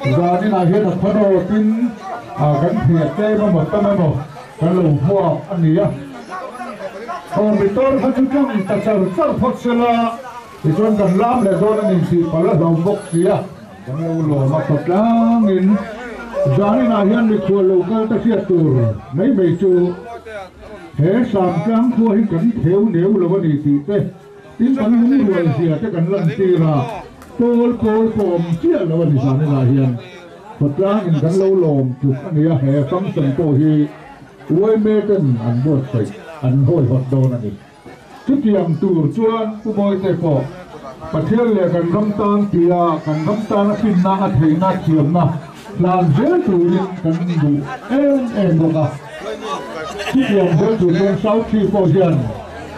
Zaninah hian a khawnawtin kan thiat tlem emaw tam emaw kan lo hmuak a ni a. Aw motor kha chu tlang ta char char phawt sela tichuan kan lam leh dawn a ni tih palh a hlauh bawk si a. Kan lo lawm a khawtlangin zaninah hian mikhual lo kal ta hriat tur mai mai chu he Samtlang khua hi kan theu neu lo a ni tih te, tin kan lungrual zia te kan lantir a, pawl pawl pawh awm chiah lo a ni zaninah hian khawtlangin kan lo lawm tluk a ni a, he function pawh hi yma ten an buatsaih an hawihhawt dawn a ni. Chutiang tur chuan Pu Mawite pawh Pathian leh kan ram tan tia kan ram tana finna a theihna thiamna hlan zel turin kan duh em em bawk a. Chutiang zel tur chuan South Sea pawh hian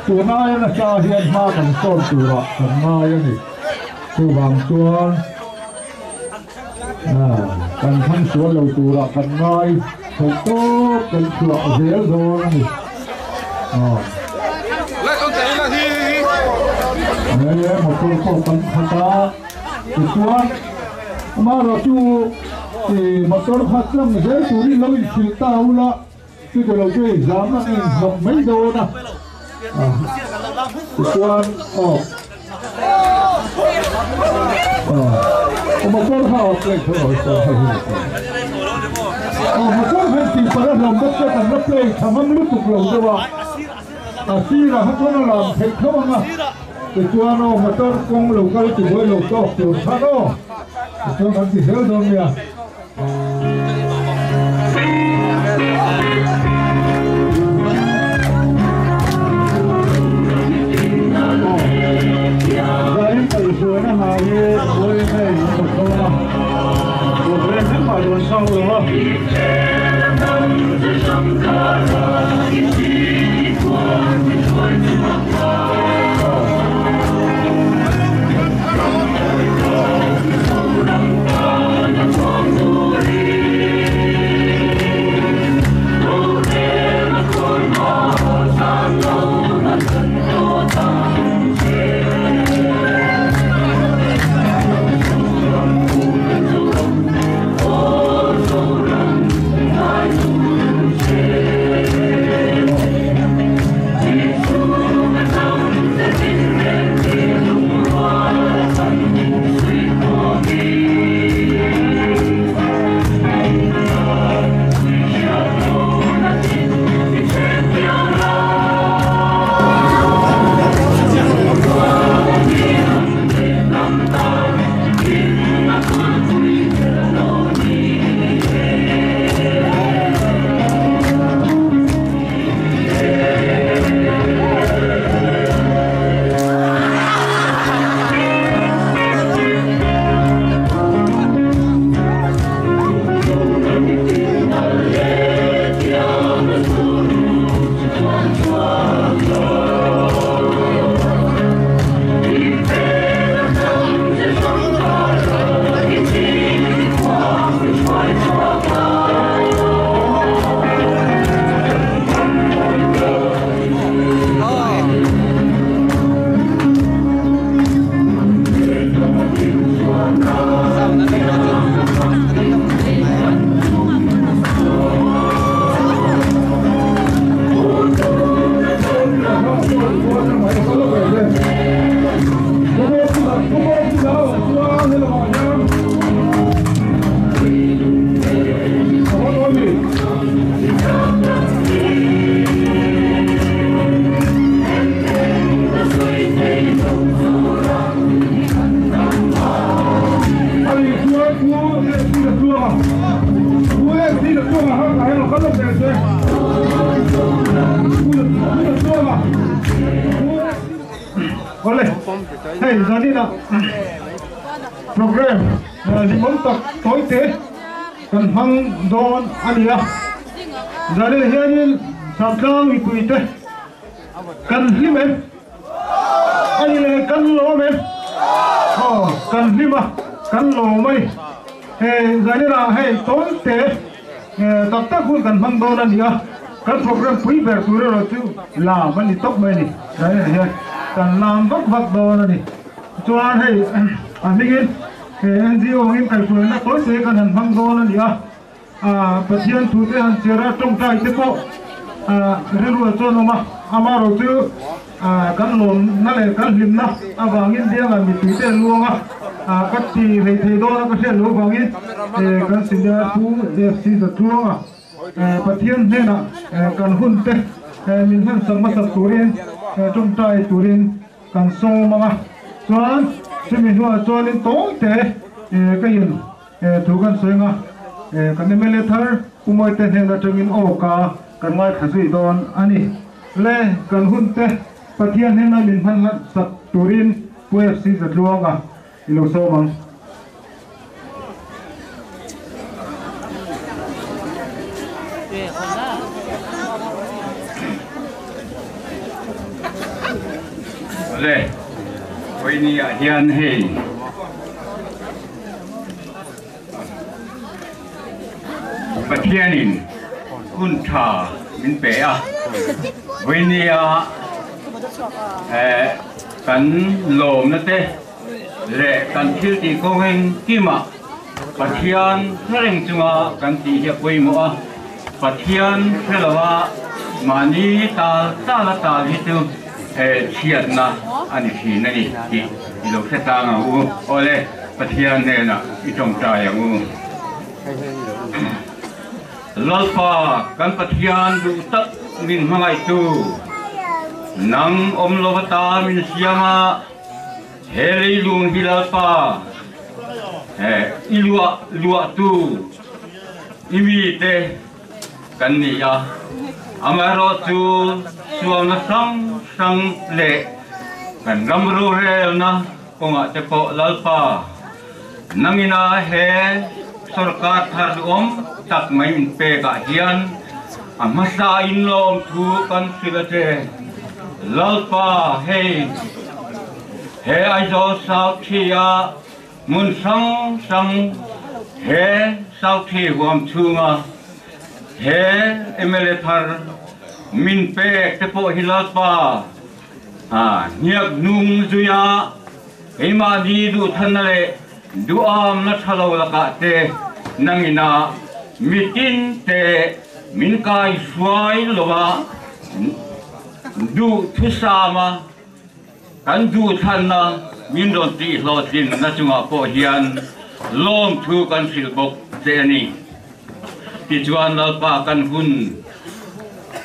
tun aia nasa hian hma kan sawn turah kan ngai a ni. Chuvang chuan kan thlang sual lo turah kan ngai theih tawp kan chhuah zel dawn a ni. He motor pawh kan khat a, tichuan amaherawhchu motor kha tlang zel turin lo inhrilh ta ula, chuti lo chu hei zam a inhnawk mai dawn a. Tichuan aw aw motor kha aw play tho aw hei hi aw motor khan tih palh a hlawm bawk te kan la play tha ngam lutuk lo deuh a a sirah kha chuan a lam theih tho ang a tichuan aw motor kawng lo kal tibuai lo tawk tur khan aw tichuan kan ti zel dawn nia. Awle, hei zanina program limawm tak tawite kan hmang dawn a ni a. Zanina hianin Samtlang mipuite kan hlim em? A ni leh kan lawm em? Aw, kan hlim a, kan lawm a ni. Hei zanina hei tawite tak tak hun kan hmang dawn a ni a, kan program pui ber tur erawh chu lam a ni tawp mai a ni. Zanina hian kan lam vak vak dawn a ni. Chuan hei a hmingin. NGO angin kaihhruaina tawi te kan han hmang dawn a ni a, Pathian thu te han chhiar a, tawngtai te pawh rilru a chuan awm a, amaherawhchu kan lawmna leh kan hlimna avangin biangah mittui te a luang a, ka ti hlei thei dawn a ka hriat loh avangin kan senior Pu FC Zatluanga Pathian hnenah kan hun te min hmansak hmasak turin tawngtai turin kan sawm ang a, chuan chumi hnuah chuanin tawi te ka in thu kan sawi ang a, kan mla thar Pu Mawite hnen atangin aw ka kan ngaithla zui dawn a ni. Le kan hun te Pathian hnena min hman hlat sak turin Pu FC Zatluanga i lo sawm ang. Awle, vawiini ah hian hei Pathianin hun tha min pe a, vawiini ah kan lawmna te leh kan thil tih kawng engkimah Pathian hre reng chunga kan tih hi a pawimawh a, Pathian hre lova mahni tal tal a tal hi chu chhiatna a ni thin a ni tih i lo hre tlang ang u. Awle, Pathian hnenah i tawngtai ang u. Lalpa kan Pathian duh tak min hmangaihtu, nang awm lova ta min siam a, He leilung hi Lalpa he i luah luahtu i mite kan ni a, amaherawhchu sualna hrang hrang leh kan ram rorelna kawngah te pawh Lalpa nangina he sorkar thar duhawm tak mai min pekah hian a hmasa inlawm thu kan hrilh a che. Lalpa hei he Aizawl South Tree a hmun hrang hrang he South Tree huam chhunga he mla thar min pek te pawh hi Lalpa hniak hnung zuia keimahni duhthlanna leh duhamna tha lo lakah te nangina mitin te min kaihruai lova Duhthusama kan duhthlanna min rawn tih hlawhtlinna chungah pawh hian lawmthu kan hrilh bawk che a ni. Tichuan Lalpa kan hun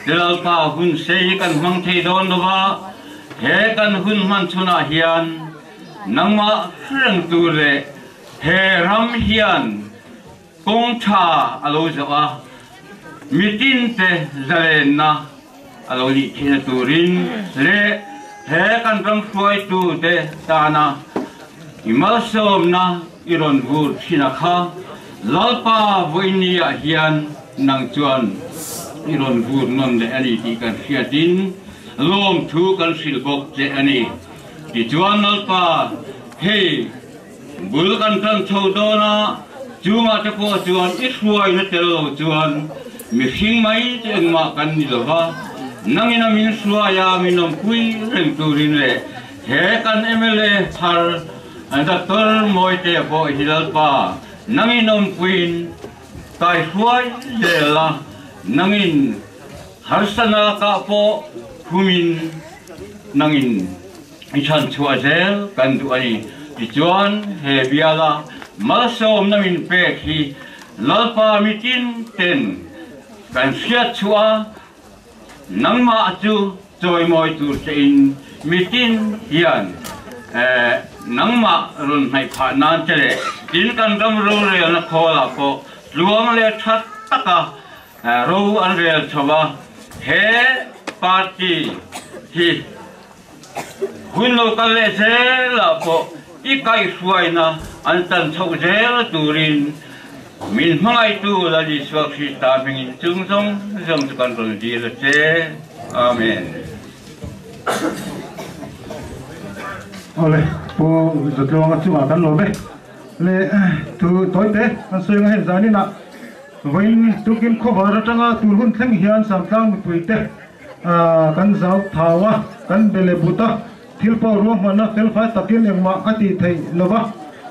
te Lalpa hun sei kan hmang thei dawn lova, he kan hun hman chhunah hian nangmah hreng tur leh he ram hian Kawng tha a lo zawh a, mitinte zalenna a lo nih theihna turin leh he kan ram hruaitute tana i malsawmna i rawn vur thin a kha Lalpa vawiinniah hian nang chuan i rawn vur nawn leh a ni tih kan hriatin lawmthu kan hrilh bawk che a ni. Tichuan Lalpa hei Bul kan tan chho dawn a, chungah te pawh chuan i hruaina tel lo chuan mihring mai chu engmah kan ni lo va, nangin a min hruai a min awmpui reng turin leh he kan mla thar Doctor Mawitea pawh hi Lalpa nangin awmpuiin kaihruai zel a, nangin harsana kah pawh humin nangin I chhanchhuah zel kan duh a ni. Tichuan, he biala malsawmna min pek hi Lalpa mitin ten kan hriatchhuah a, nangmah chu chawimawi tur che in mitin hian nangmah rawn hnaih phah nan che leh tin kan ram rorelna khawlah pawh tluang leh tha taka ro an rel chho a, he party hi Hun lo kal leh zelah pawh i kaihhruaina an tan chhoh zel turin min hmangaihtu Lal Isua Krista hmingin chung zawng zawng chu kan rawn dil a che. Amen. Awle, Pu Zatluanga chungah kan lawm e. Le thu tawite an sawi anga hei zaninah vawiin tukin khawvar atanga tur hun thleng hian Samtlang mipuite Kan zau thau a, kan be leh but a, thil pawh ruahmanna felfai takin engmah a tih theih lo va.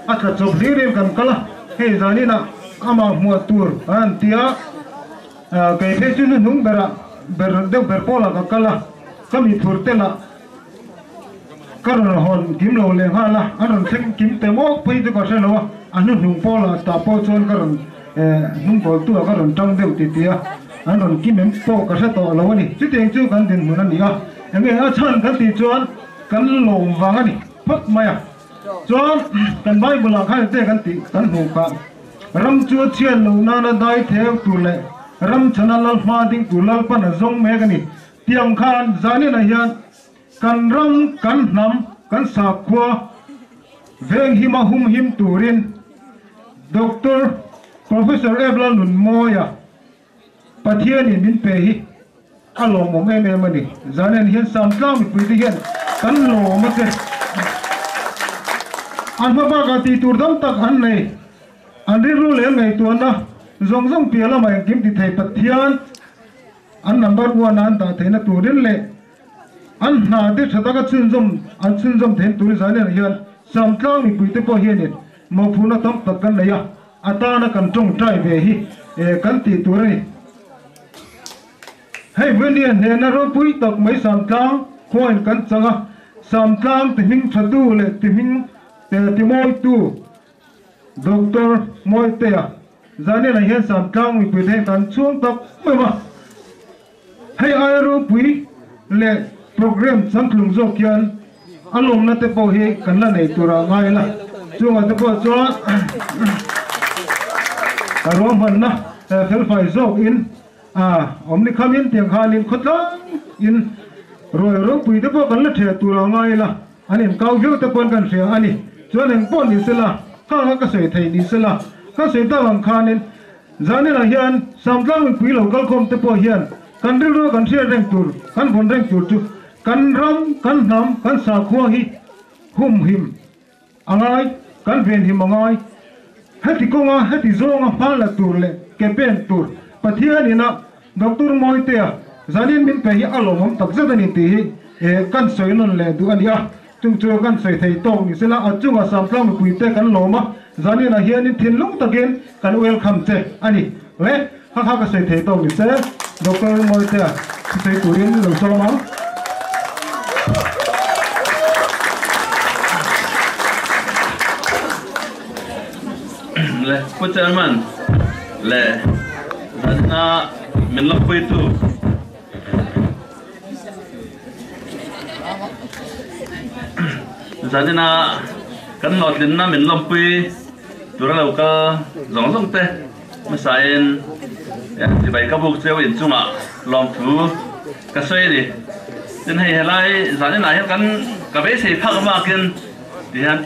A tla chawp hlir in kan kal a, hei zanin ah amah hmuah tur an han ti a, kei phei chu hnuhnung berah ber deuh ber pawlah ka kal a, ka mi phur te lah ka rawn hawn kim lo leh nghal a, an rawn thleng kim te maw phei chu ka hre lo a, a hnuhnung pawlah tah pawh chuan ka rawn hnung bawltu ah ka rawn tang deuh ti ti a, an rawn kim em pawh ka hre tawh lo a ni. Chutiang chu kan dinhmun a ni a, enge a chhan kan tih chuan kan lawm vang a ni phawt mai a. Chuan kan Bible ah khan enge kan tih kan hmuh kha, Ram chu a chhiat loh nana dai theu tur leh ram chhana lal hma ding tur Lalpan a zawng mek a ni. Tiang khan zaninah hian kan ram, kan hnam, kan sakhua venghim a humhim turin Doctor Professor Evla Nunmawia Pathianin min pe hi a lawmawm em em a ni. Zanen hian Samtlang mipuite hian kan lawm a che. An hma bakah tih tur dam tak an nei. An rilru leh an ngaihtuahna zawng zawng piah lamah engkim ti thei Pathian an number one a an dah theihna turin leh an hna te tha taka chhunzawm an chhunzawm theihna turin Zanen hian Samtlang mipuite pawh hianin mawhphurhna tam tak kan nei a. A tana kan tawngtai ve hi kan tih tur a ni. Hei Venia hnena ropui tak mai Samtlang khuain kan chang a, Samtlang ti hming thatu leh ti hming ti mawitu Doctor Mawitea Zaniana hian Samtlang mipui te kan chhuang tak meuh a. Hei aia ropui leh programme changtlung zawk hian a lawmna te pawh hi kan la nei tur ah ngai la, chungah te pawh chuan a ruahmanna felfai zawk in a awm ni kham in tiang khan in khawtlang in ruai ropui te pawh kan la theh tur ah ngai la, an inkau viau te pawn kan hria a ni. Chuan eng pawh ni sela, khang kha ka sawi thei ni sela, ka sawi tak ang khanin Zaninah hian Samtlang mipui lo kalkhawm te pawh hian kan rilru kan hriat reng tur, kan vawn reng tur chu kan ram, kan hnam, kan sakhua hi humhim a ngai, kan venhim a ngai. Heti kawnga, heti zawnga hma la tur leh ke pen tur Pathian ina Doctor Mawitea zanin min pe hi a lawmawm takzet a ni tih hi kan sawi nawn leh duh a ni a. Chung chu kan sawi thei tawk ni sela, a chunga Samtlang mipuite kan lawm a, zaninah hianin thinlung takin kan welcome che a ni. Le, kha kha ka sawi thei tawk ni se, Doctor Mawitea thusawi turin lo sawm ang. Le, Pu Chairman le zanina min lawmpuitu. Zanina kan hlawhtlinna min lawmpui tura lo kal zawng zawng te hmasain chibai ka buk cheu inchungah lawmthu ka sawi a ni. Tin hei helai zaninah hian kan ka beisei phak bakin tihian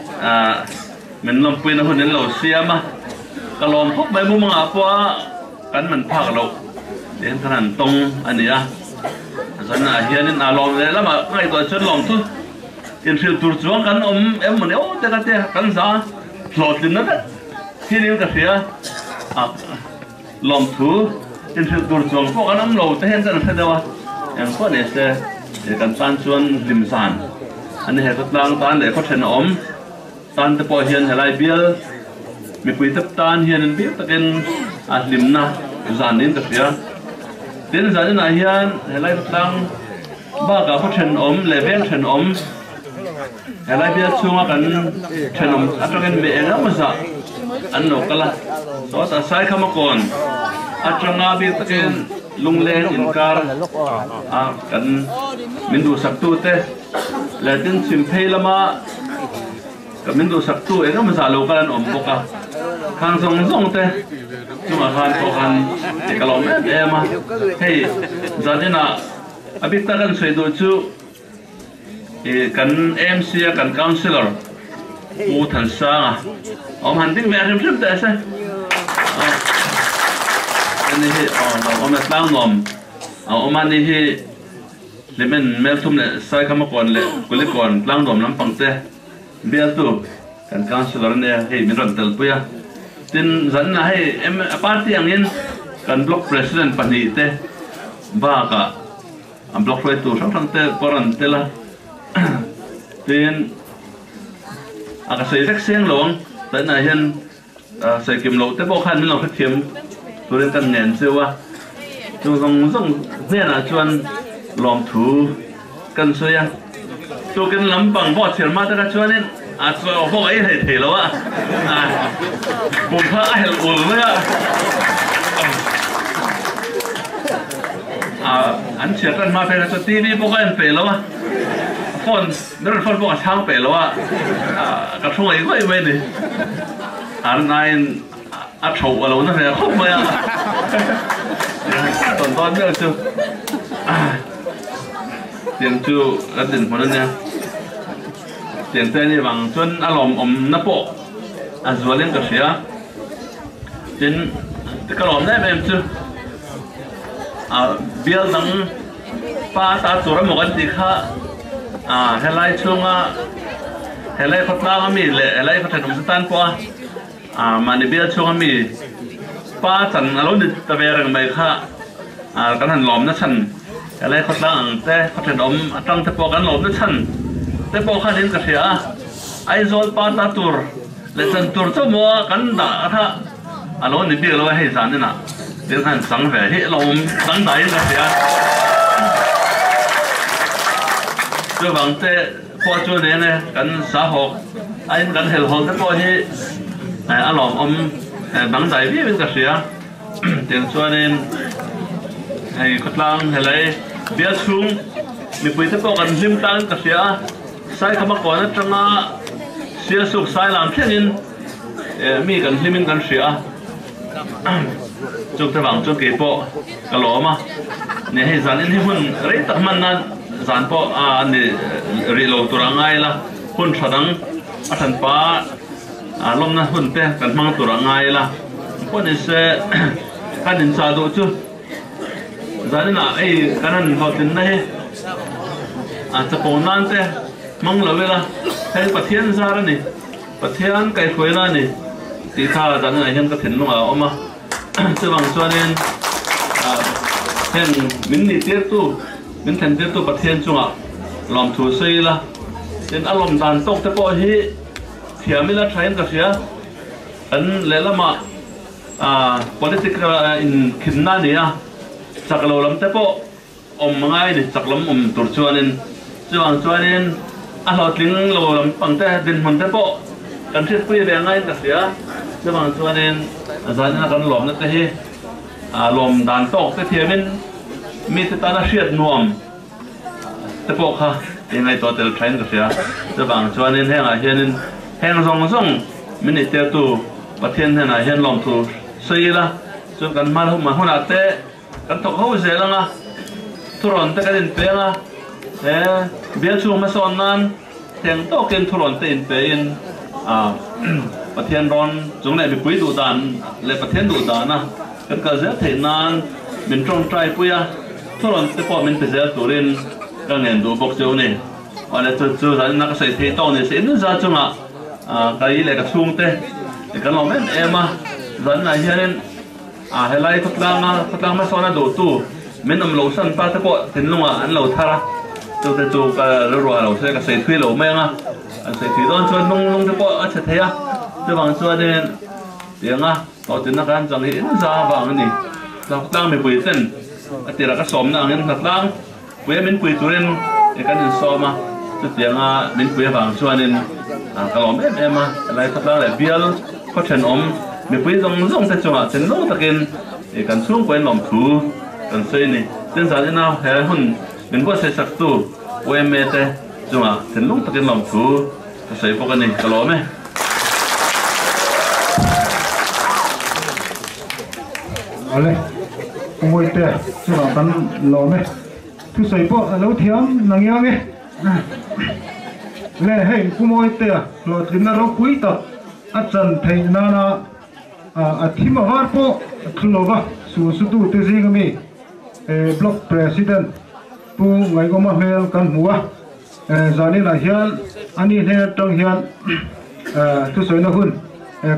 min lawmpuina hun in lo siam a, ka lawm khawp mai mumangah pawha kan man phak loh tihian kan han tawng a ni a. Zanah hianin a lawm leh lamah ka ngaihtuah chuan lawm chu inhrilh tur chuang kan awm em mawni aw te ka tia kan za hlawhtlinna vek thilin ka hria a lawmthu inhrilh tur chuang pawh kan awm lo te hian kan hre deuh a engpawh ni se kan tan chuan hlim zan a ni he khawtlang tan leh khaw thenawm tan te pawh hian helai bial mipui te tan hian bik takin a hlimna zan niin ka hria. Tin zaninah hian helai khawtlang bakah khaw thenawm leh veng thenawm helai bial chhunga kan thenawm atangin mi eng emaw zah an lo kal a, sawtah Saikhama kawn atanga bik takin lungleng inkar a kan min duhsaktu te leh tin chhim phei lama Ka min duhsaktu eng emaw zah lo kal an awm bawk a, khang zawng zawng te chungah khan pawh khan i ka lawm em em a. Hei zaninah a bik tak an sawi duh chu i kan AMC a kan Councillor Pu Thansanga a awm han ding ve a hrim hrim teh se. Ani hi aw lo awm e tlang nuam a awm a ni hi. Hlimen, Melthum leh Saikhamakawn leh Kulikawn tlangnuam lampang te bialtu kan Councillor a nia, hei min rawn telpui a. Tin, zaninah hei a party angin kan Block President pahnih te bakah a Block hruaitu hrang hrang te pawh rawn tel a. Tin, a ka sawi vek seng lo ang. Zainah hian sawikim loh te pawh khan min lo hrethiam turin kan ngen cheu a, chung zawng zawng hnenah chuan lawmthu kan sawi a. Tukin lampang pawh chhiar hma taka chuanin a chaw pawh ka ei hlei thei lo a, pum kha a helh ul mai a. An chhiar tan hma phei kha chuan TV pawh ka en peih lo a, phone Ber phone pawh ka chhang peih lo a, ka thu ngaih ngaih mai a ni. Arnain a tho a lo na ve khawp mai a, tawn dawn ber chu tiang chu kan dinhmun a nia. Tiang te anih vang chuan a lawmawmna pawh a zualin ka hria. Tin, ka lawm em em chu bial dang Pa ta tur emaw kan tih kha helai chhunga helai khawtlang ami leh helai khaw thenawm te tan pawha mahni bial chhunga mi pa chan a lo ni ta ve reng mai kha kan han lawmna chhan helai khawtlang ang te khaw thenawm atang te pawh kan lawmna chhan te pawh khan in ka hria a, Aizawl pa ta tur leh chan tur chauh maw kan dah kha. A lo ni bik lo a, hei zan inah thil khan chang ve hi lo awm dang daiin ka hria. Chuvang te pawh chu nen e, kan sahawk aiin kan helhawlh te pawh hi a lawmawm dang dai viauin ka hria. Tiang chuanin hei khawtlang helai bial chhung mipui te pawh kan hlim tlangin ka hria a, Saikhama kawn atanga Sialsuk Sailam thlengin Mi kan hlimin kan hria a, chukte vang chuan kei pawh ka lawm a, ni hei zan in hi hun rei tak hman nan zan pawh a ni rih lo tur a ngai la, hun tha dang a hran pa lawmna hun te kan hmang tur a ngai la, pawh ni se kan inchah duh chu zan inah hei kan han hlawhtlinna hi a chapo nan te hmang lo ila hei Pathian zar a ni. Pathian kaihhruaina a ni tih kha dan inah hian ka thinlungah a awm a, chuvang chuanin heng min nihtirtu, min thlentirtu Pathian chungah lawmthu sawi ila, tin a lawm dan tawk te pawh hi thiam ila thain ka hria, kan lehlamah political inkhinna a ni a, chak lo lam te pawh Awm ngai ni chak lam awm tur chuanin chuvang chuanin a hlawhtling lo lampang te dinhmun te pawh kan hriatpui ve ngaiin ka hria. Chuvang chuanin zanina kan lawmna te hi lawm dan tawk te thiamin mite tana hriat nuam te pawh kha i ngaihtuah tel thain ka hria. Chuvang chuanin hengah hianin heng zawng zawng min nihtirtu Pathian hnenah hian lawmthu sawi ila chuan kan hma hunah te Kan thawk ho zel ang a, thurawn te kan inpeng a, he bial chhung hmasawn nan theng tawkin thurawn te inpein Pathian rawn chung leh mipui duh dan leh Pathian duh dana kan kal zel theih nan min tawngtai pui a, thurawn te pawh min pe zel turin ka ngen duh bawk cheu ni. Awle chu chu zanin a ka sawi theih tawk ni se in za chungah ka i leh ka chhungte kan lawm em em a, zaninah hianin. A helai khawtlanga khawtlang hmasawn a duhtu min awm lo san ta te pawh thinlungah an lo thar a, chute chu ka rilruah lo se ka sawi thui lo mai ang a, an sawi thui dawn chuan hnung lung te pawh a chhe thei a, chuvang chuanin tianga hlawhtlinna kan chang hi in za vang a ni. Khawtlang mipui ten a tirah ka sawmna angin khawtlang puia min pui turin kan insawm a, chutianga min pui avang chuanin ka lawm em em a, helai khawtlang leh bial khaw thenawm mipui zawng zawng te chungah thinlung takin kan chhungkaw in lawmthu kan sawi a ni. Tin zan ina he hun min buatsaih saktu YMA te chungah thinlung takin lawmthu ka sawi bawk a ni, ka lawm e. Awle, Pu Mawite chungah kan lawm e. Thusawi pawh a lo thiam na ngiang e. Le hei Pu Mawitea hlawhtlinna ropui tak a chan theih nana a thim a var pawh a thlu lova suhsutute zinga mi Block President Pu Ngaihawma hmel kan hmu a. Zaninah hian a ni hnen atang hian thusawina hun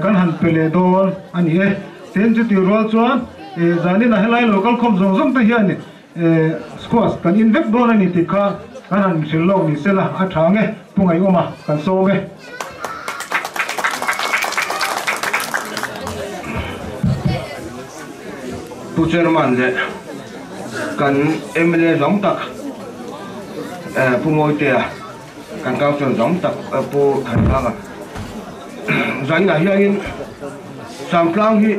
kan han pe leh dawn a ni e. Tin, chutih rual chuan zaninah helai lo kal khawm zawng zawng te hian squash kan in vek dawn a ni tih kha kan han hrilh lawk ni sela a tha ang e, Pu Ngaihawma kan sawm e. Pu Chairman leh kan mla zawng tak Pu Mawitea, kan Council zawng tak Pu Thanthanga zainah hianin Samtlang hi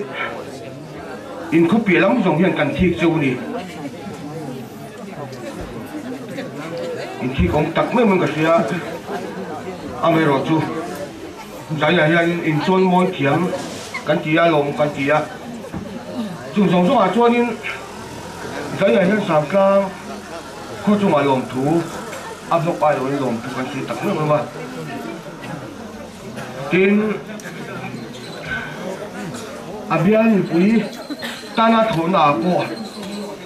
inkhawpiah lam zawng hian kan thik cheu a ni. Inthik awm tak mai mai ka hria amaherawhchu Zainah hianin inchawi mawi thiam kan ti a, lawm kan ti a. Chung zawng zawngah chuanin Zainah hian Samtlang khaw chungah lawmthu a block aiawhin lawmthu kan sawi tak meuh meuh a. Tin, a bial mipui tana thawhnaah pawh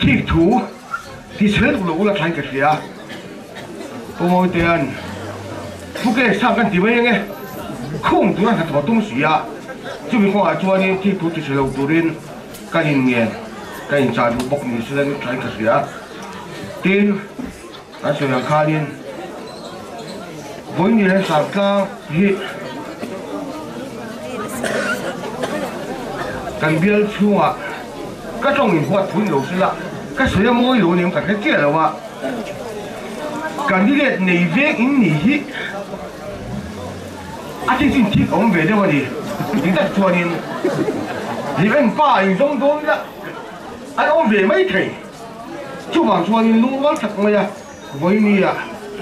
thik thu ti chhel tuk lo ula thlain ka hria. Pu Mawitea'n Phuke sang kan ti mai ange, khung tura hnathawh tum si a, chumi kawngah chuanin thik thu ti chhe lo turin kan inngen, ka inchah duh bawk ni sela thlain ka hria. Tin, Kan sawi ang khanin vawiin hian Sangtlang hi kan bial chhungah ka tawng in huat phuin lo sela ka sawi a mawi lo aniang ka hre chiah lo a, candidate nei veng in ni hi a thil chin thik a awm ve deuh a ni. Dik tak chuanin Liven pa in zawng dawn ila an awm ve mai thei. Chuvang chuanin lungrual tak maia vawinia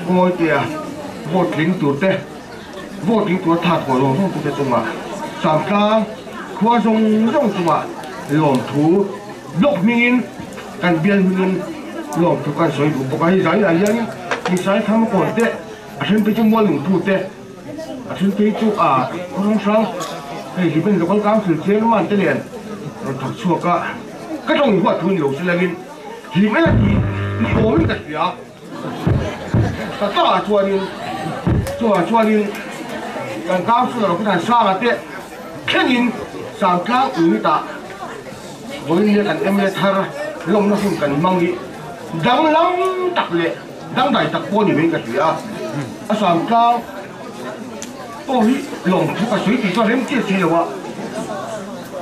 Mawitea vote tling turte, vote tling tura tha thaw zawng zawng tute chungah Samtlang khua zawng zawng chungah lawmthu block hmingin kan bial hmingin lawmthu kan sawi duh bawk a. Hei zai ah hianin Misai Thlam kawn te, a then phei chu Mualungphu te, a then phei chu a khaw hrang hrang hei Hlimen Local Council Chairman te nen rawn thawk chhuak a. Ka tawng huat thu ni lo silangin hlim ela tih ni awmin ka hria. Ka tawngah chuanin chungah chuanin kan councillor Pu Thansanga te thlengin Sangtlang unit ah vawiin nia kan mla thar lawmna hun kan hmang hi danglam tak leh dangdai tak pawh ni vein ka hria. A Sangtlang pawh hi lawmthu ka sawi tih chuan rem chiah si lo a,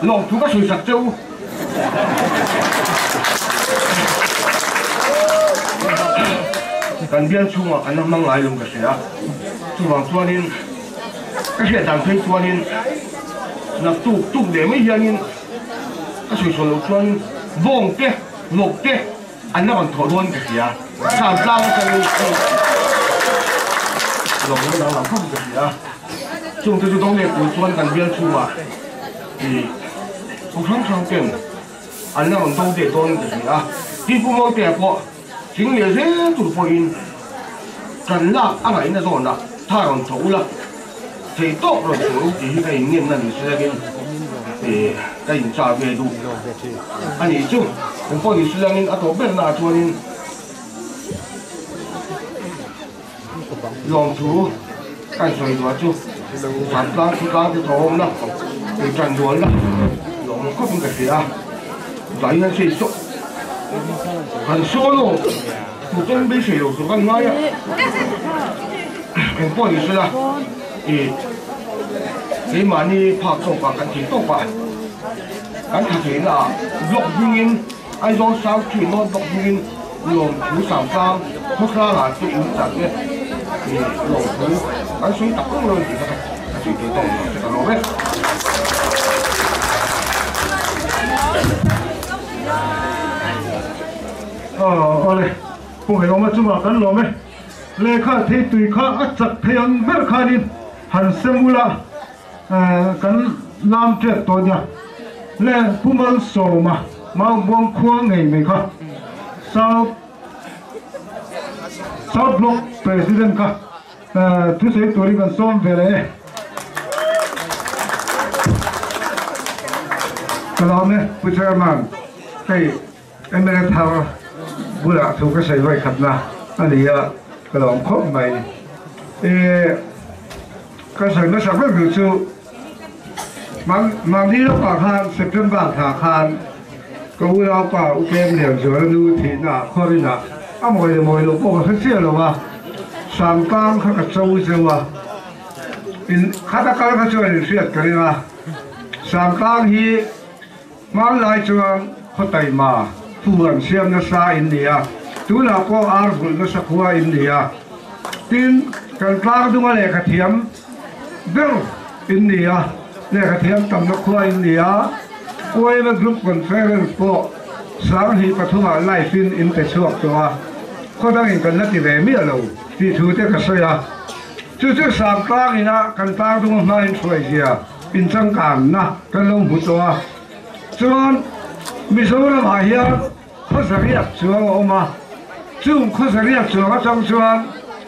lawmthu ka sawi sak cheu. Kan bial chhungah kan la hmang ngai lo ka hria. Chuvang chuanin ka hriat dan phei chuanin naktuk tuk leh mai hianin ka sawi sawi loh chuan bawng te, lawk te an la rawn thawh dawn ka hria. Santlang atangin lawng lo danglam khawp ka hria. Chungte chu dawng leh tur chuan kan bial chhungah ih Pu hrang hrang ten an la rawn do ve dawn ka hria a, tin Pu Mawtea pawh thing leh zel tur pawhin kan lak a ngaihna zawnah tha rawn tho ula, thei tawk rawn chhuah u tih hi ka inngenna ni silangin ih ka inchah ve duh a nih chu. Eng pawh ni silangin a tawp berna ah chuanin Lawmthu kan sawi duah chu Vantlang khawtlang te thawhawmna tui tan rualna lawm khawpin ka hria a, tunah hian sei saw kan sawn aw tu ten beisei lo tur kan ngai a, engpawh ni sela ih keimahni phak tawkah kan thei tawk a, kan tha theihna ah block hmingin Aizawl South Tree North block hmingin Lawmthu Sangtlang khawtlangah te in chah te ih lawmthu kan sawi tak reng reng tih kha ka sawi thei tawh ang che ka lawm e. Aw awle Pu Ngaihawma chungah kan lawm e. Lehkha thei tui kha a chak thei ang ber khanin han sem ula kan lam tep tawh nia. Le Pu Malsawma Maubuang khua ngei mai kha South South Block President kha thusawi turin kan sawm ve leh e. Ka lawm e Pu Chairman, hei mla thar bulah thu ka sawi vawi khatna a ni a, ka lawm khawp mai. Ka sawi hmasa ber ber chu Mahni lawkah khan September thla khan ka unaupa U Kem Lianzuala nu thihna ah khuarinah a mawi leh mawi loh pawh ka hre chiah lo a, Sangtlang kha ka cho zeuh a, in khat a kal kha chuan in hriat ka ring a, Sangtlang hi hmanlai chuan. khaw taima fu an siam nasa in ni a, tunah pawh ar vulh nasa khua in ni a. Tin, kan tlang dunga lehkha thiam ber in ni a, lehkha thiam tamna khua in ni a. YMA Group Conference pawh 2003ah live in in pe chhuak tawh a, khaw dangin kan la ti ve miah lo tih thu te ka sawi a. Chu chu Samtlang ina kan tlang dunga hma in hruai zia inchangkanna kan lo hmu tawh a. Chuan Mizoramah hian khaw zariat chuang a awm a, chung khaw zariat chuang atang chuan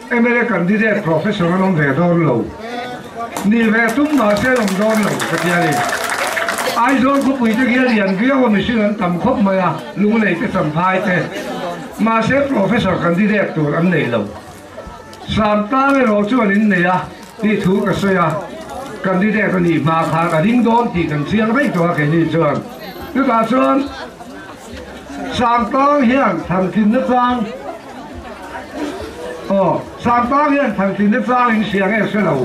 MLA candidate professor an awm ve dawn lo. Ni ve tum mahse an awm dawn lo ka ti a ni. Aizawl khawpui te khi a lian viau a, mihring an tam khawp mai a, lunglei te champhai te. Mahse professor candidate tur an nei lo. Samtlang erawh chuan in nei a tih thu ka sawi a, candidate a nih hma khan a ding dawn tih kan chiang daih tawh a keini chuan. Chutah chuan Samtlang hian thantlinna chang aw Samtlang hian thantlinna chang in hria nge hre lo.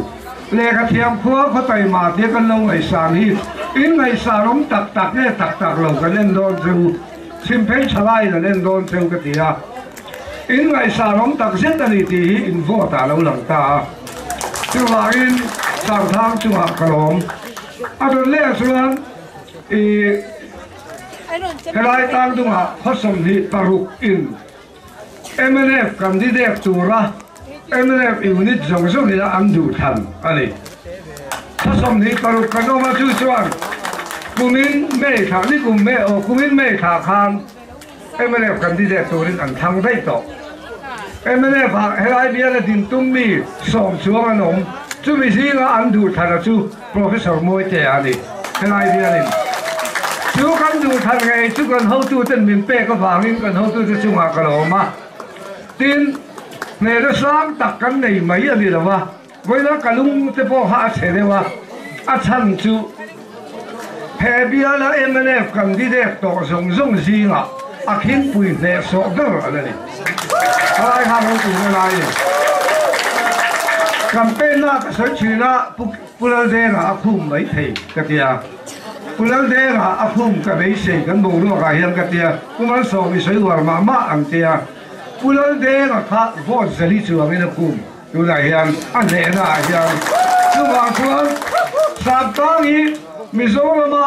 Lehkha thiam khua khaw taima tia kan lo ngaihsan hi in ngaihsan awm tak tak nge tak tak lo kan en dawn cheu. Chhimphei thalaiin an en dawn cheu ka ti a. In ngaihsan awm tak zet a ni tih hi in vote ah lo lang ta a. Chuvangin Sangthang chungah ka lawm. A rawn leh chuan i helai tangdungah khaw 26 in mnf candidate tura mnf unit zawng zawng ina an duh thlan a ni. Khaw 26 kan awm a, chu chuan kumin May thla ni kum May aw kumin May thla khan mnf candidate turin an thlang daih tawh. Mnf ah helai biala din tum mi 10 chuang an awm. Chumi zinga an duh thlan a chu Professor Mawite a ni. Helai bialin chu kan duh thlan ngei chu kan hotu ten min pek avangin kan hotu te chungah ka lo awm a. Tin, hnehna sang tak kan nei mai a ni lo a, vawiina ka lung te pawh kha a chhe deuh a, a chhan chu he biala mnf candidate tawh zawng zawng zingah a khingpui hneh sawh ber an a ni. Helai khan ro tur lai ni. Campaign na ka sawi thin a, Pu Laldenga a khum mai thei ka ti a. Pu Laldenga a khum ka beisei kan boruakah hian ka ti a, Pu Malsawm i sawi uar mah mah ang ti a. Pu Laldenga kha vote zali chuangin a khum tunah hian a hnehna ah hian. Chuvang chuan Samtlang hi Mizorama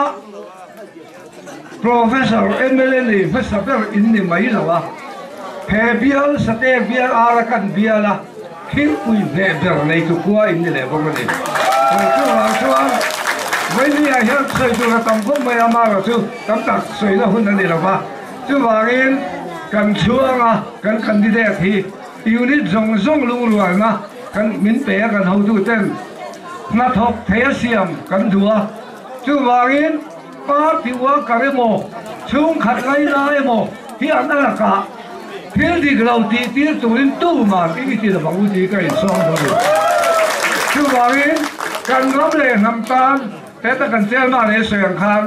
Professor MLA nei hmasa ber in ni mai lo a, he bial Satek bial ara kan bial a thingpui hneh ber nei tu khua in ni leh bawk a ni. Chuvang chuan vawinia hian sawi tur a tam khawp mai a, amaherawh chu tam tak sawina hun a ni lo va. Chuvangin kan chhuang a, kan candidate hi unit zawng zawng lungrualna kan min pe a, kan hotuten hnathawk thei a siam kan duh a. Chuvangin party worker emaw chhungkhat ngaina emaw hi an a lakah thil dik lo tih tir turin tuman i ti lovang u tih ka insawm dawn a ni. Chuvangin kan ram leh hnam tan heta kan chairman leh sawi ang khan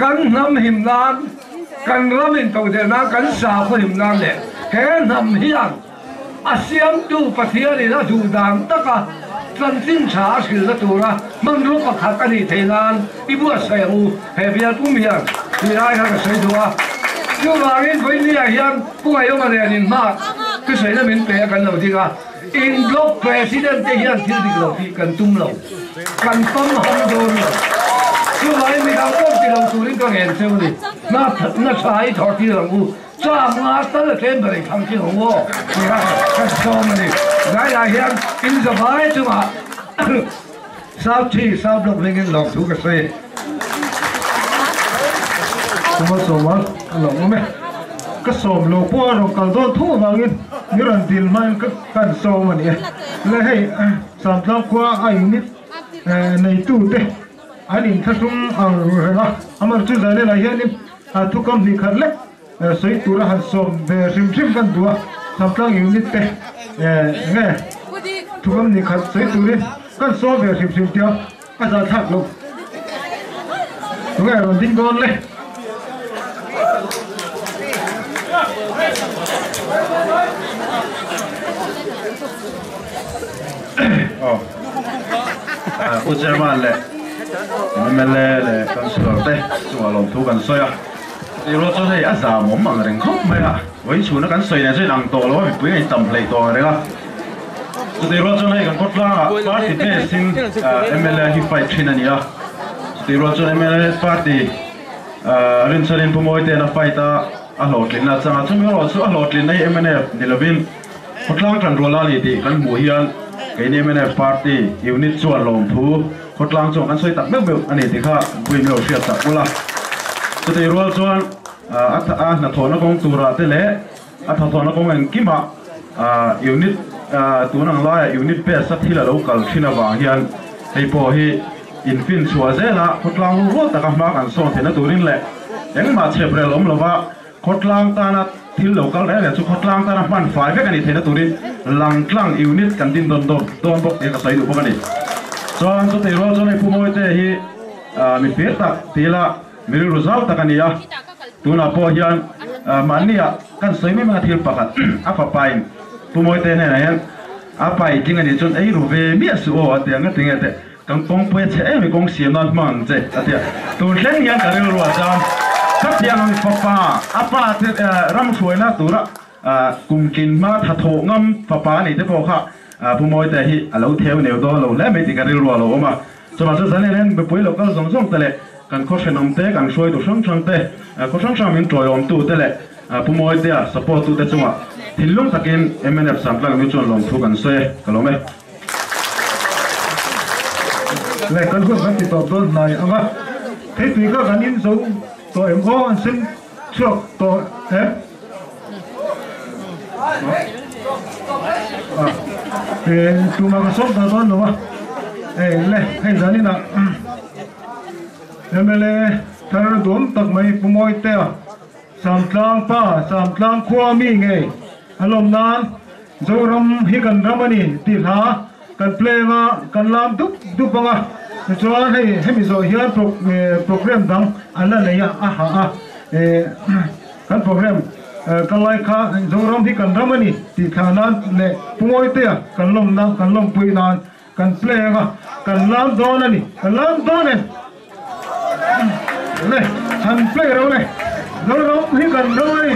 kan hnam him nan, kan ram intodelh nan, kan sakhaw him nan leh he hnam hian a siamtu Pathianin a duh dan taka chanchin tha a hrilhna tura hmanrua pakhat a nih theih nan i buatsaih ang u, he bial pum hian tih lai kha ka sawi duh a. Chuvangin vawinia hian Pu Ngaihawma nen inhma thusawiina min pe a kan lo ding a, in block president te hian thil dik lo tih kan tum lo, kan pam ham dawn lo. Chuvangin midang pawh ti lo turin ka ngen cheu a ni, hna tha i thawh tir ang u. Cham nga tal a tlem ber ei thang thing ang aw tih kha ka sawm a ni. Zaiah hian in zavai chungah South Thi, South Block hmingin lawm thu ka sawi. Kuma sawma a lo awm e. Ka sawm lo pawh a rawn kal dawn tho avangin mi rawn dil hmain ka kan sawm a ni e. Le hei Samtlang khua a unit neitute an inthlahrung ang reng a, amah chu Zailela hianin a thukam hnih khat lek sawi tura han sawm ve hrim hrim kan duh a, Samtlang unit te nge thukam hnih khat sawi turin kan sawm ve hrim hrim tia a zahthlak lo. Tunge rawn ding dawn le? Pu Chairman leh MLA leh Councillor te chungah lawmthu kan sawi a. Chutih chuan hei a zam awm ang reng khawp mai a, vawiin chhuna kan sawi nen chuan inang tawh lo a, mipui a intam hleih tawh ang reng a. Chutih rual chuan hei kan khawtlangah party base in mla hi fight thin a ni a, chutih rual chuan mla party rinchhanin Pu Mawitean a fight a, a hlawhtlinna a chang a, chumi erawh chu a hlawhtlinna hi mnf ni lovin khawtlang tanrual a ni tih kan hmuh hian keini mnf party unit chuan lawmthu khawtlang chuan kan sawi tak meuh meuh a ni tih kha mipui meuh hriat tak ula. Chutih rual chuan a hnathawhna kawng turah te leh A thawthawhna kawng engkimah unit tun ang laiah unit base a thil a lo kal thin avang hian hei pawh hi infin chhuah zela khawtlang rual taka hma kan sawn theihna turin leh engmah chhep rel awm lova khawtlang tana thil lo kal reng reng chu khawtlang tana hman fai vek a nih theihna turin langtlang unit kan din dawn dawn bawk tih ka sawi duh bawk a ni. Chuan chutih rual chuan hei Pu Mawite hi mi fir tak ti ila Mi rilru zau tak a ni a, tunah pawh hian mahnia kan sawi mai mai a thil pakhat a fapain Pu Mawite hnenah hian a pai tling a nih chuan ei ru ve miah suh aw a ti a, ngati nge teh kan kawngpui a chhe em i kawng siam nan hmang ang che a ti a, tun thleng hian ka rilru a chang ka piang ang fapa a pa te ram hruaina tura kum tlin hma tha thawh ngam fapa a nih te pawh kha Pu Mawite hi a lo theu neu dawn lo hle mai tih ka rilru a lo awm a. Chuvang chu zan hian mipui lo kal zawng zawng te leh kan khaw hrenawm te, kan hruaitu hrang hrang te, khaw hrang hrang min tawiawmtu te leh Pu Mawitea support tu te chungah thinlung takin mnf Samtlang nu chuan lawmthu kan sawi e, ka lawm e. Leh kan hun kan ti tawp dawn hnai ang a, theitui kha kan in zo tawh em aw an sem chhuak tawh em? Tumah ka sawm tawh dawn lo a, hei le hei zaninah mla thar duam tak mai Pu Mawitea Samtlang pa Samtlang khua mi ngei a lawm nan Zoram hi kan ram a ni tih hla kan pleng a kan lam dup dup ang a, tichuan hei hemi zawh hian program dang an la nei a a ha a. Kan program kal lai kha Zoram hi kan ram a ni tih thlah nan leh Pu Mawitea kan lawmna kan lawmpui nan kan play anga kan lam dawn a ni kan lam dawn e le han play ro le Zoram hi kan ram a ni.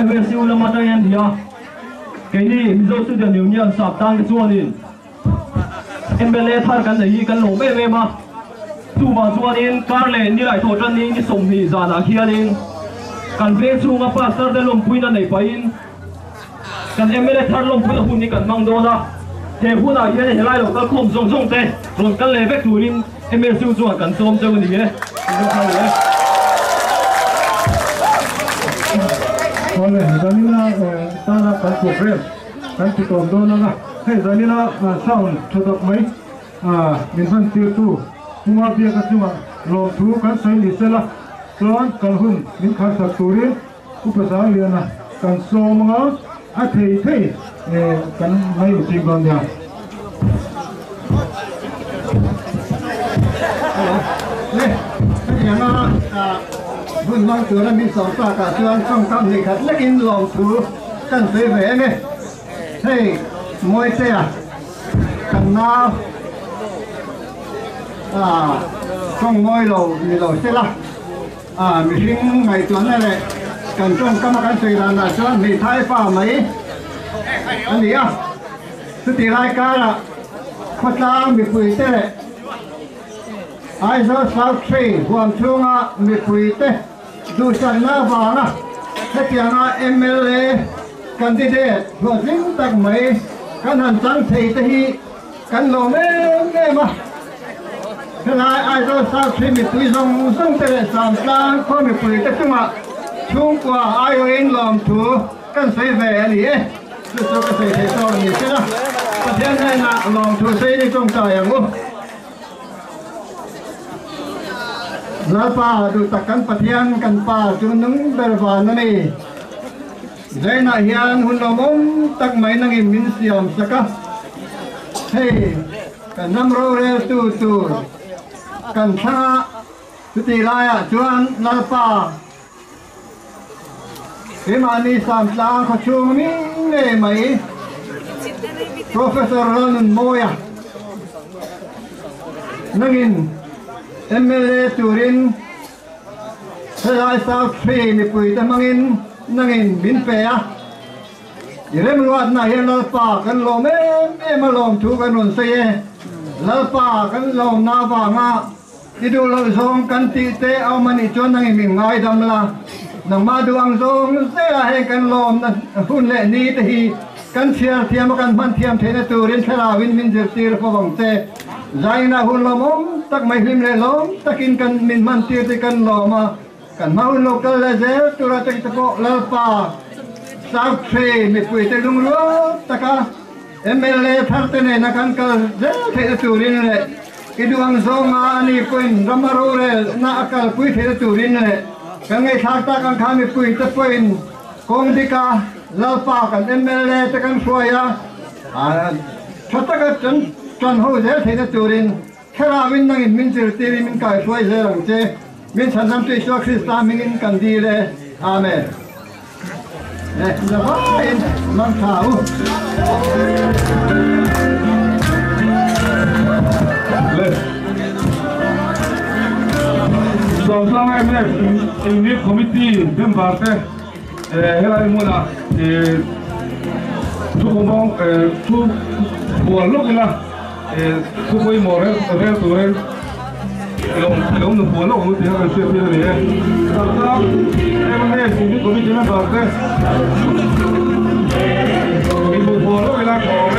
MSU lama atangin an ni a, keini Mizo Student Union sap tang te chuanin MLA thar kan nei hi kan lawm em em a, chuvang chuanin kar leh nilai thawh tan ni ni 20 zanah khianin kan veng chhunga pastor te lawmpuina nei pahin kan MLA thar lawmpuina hun hi kan hmang dawn a, he hunah hian helai lo kal khawm zawng zawng te rawn kal leh vek turin MSU chuan kan sawm cheu a ni e. Awle, zanina tana kan program kan ti tawp dawn anga, hei zanina sound tha tak mai min hman tir tu Puma biak a chungah lawmthu kan sawi ni sela, chuan kal hun min khar sak turin Upa Sangliana kan sawm anga a thei thei kan mai ching dawn nia. Le, hetianga hun hmang tura min sawm takah chuan tawngkam hnih khat lekin lawmthu kan sawi ve em e. Hei, Mawitea kan nau tawng mawi lo ni lo sela. A mihring ngaihtuahna leh kan tawngkam a kan sawi danah chuan hmeithai fa mai a ni a. Chutih lai karah khawtlang mipuite leh Aizawl South Train huam chhunga mipuite duhsakna avanga hetianga mla candidate hlawhtling tak mai kan han chang thei te hi Kan lawm em em a, helai Aizawl South hi mipui zawng zawng te leh Samtlang khaw mipui te chungah chhungkua aiawhin lawmthu kan sawi ve a ni e. Chu chu ka sawi theih tawk ni sela, Pathian hnenah lawmthu sawi ni tawngtai ang u. Lalpa duh tak kan Pathian kan Pa chu nung ber van a ni. Zainah hian hun lawmawm tak mai nangin min siam sak a, hei kan ram roreltu tur kan thlang a, chutih laiah chuan Lalpa keimahni Samtlang khawchhung mi ngei mai Professor Lalnunmawia nangin mla turin Helai South Tree mipuite hmangin nangin min pe a, i remruatna hian Lalpa kan lawm em em a lawm thu kan rawn sawi e. Lalpa kan lawmna avanga i duh loh zawng kan tih te a awm a nih chuan nangin min ngaidam la, nangmah duh ang zawng zela heng kan lawmna hun leh ni te hi kan chhiar thiam a kan hman thiam theihna turin thlarauin min zirtir fo vang che. Zaina hun lawmawm tak mai hlim leh lawm takin kan min hman tir te kan lawm a, kan hma hun lo kal leh zel tur a chakte pawh Lalpa South Tree mipuite lungrual taka mla thar te nena kan kal zel theihna turin leh i duh ang zawnga ani pawhin ram a rorel na a kalpui theihna turin leh kan ngaihthlak tak ang kha mipuite pawhin kawng dika Lalpa kan mla te kan hruai a. Tha taka kan tan ho zel theihna turin Thlarauin nangin min zirtirin min kaihruai zel ang che. Min chhanham Isua Krista hmingin kan dil e. Amen. Le, zavaiin mang tha u. Le. Sawmtlang MF Unit Committee member te helai hmunah Thu kawng thu bual lawk ila thu pawimawh rel rel turin lo nu bual lawk ang tih kha kan hriat tir a ni e. Sangtlang MLA Unit Committee member te inhmuh bual lawk ila ka awm e.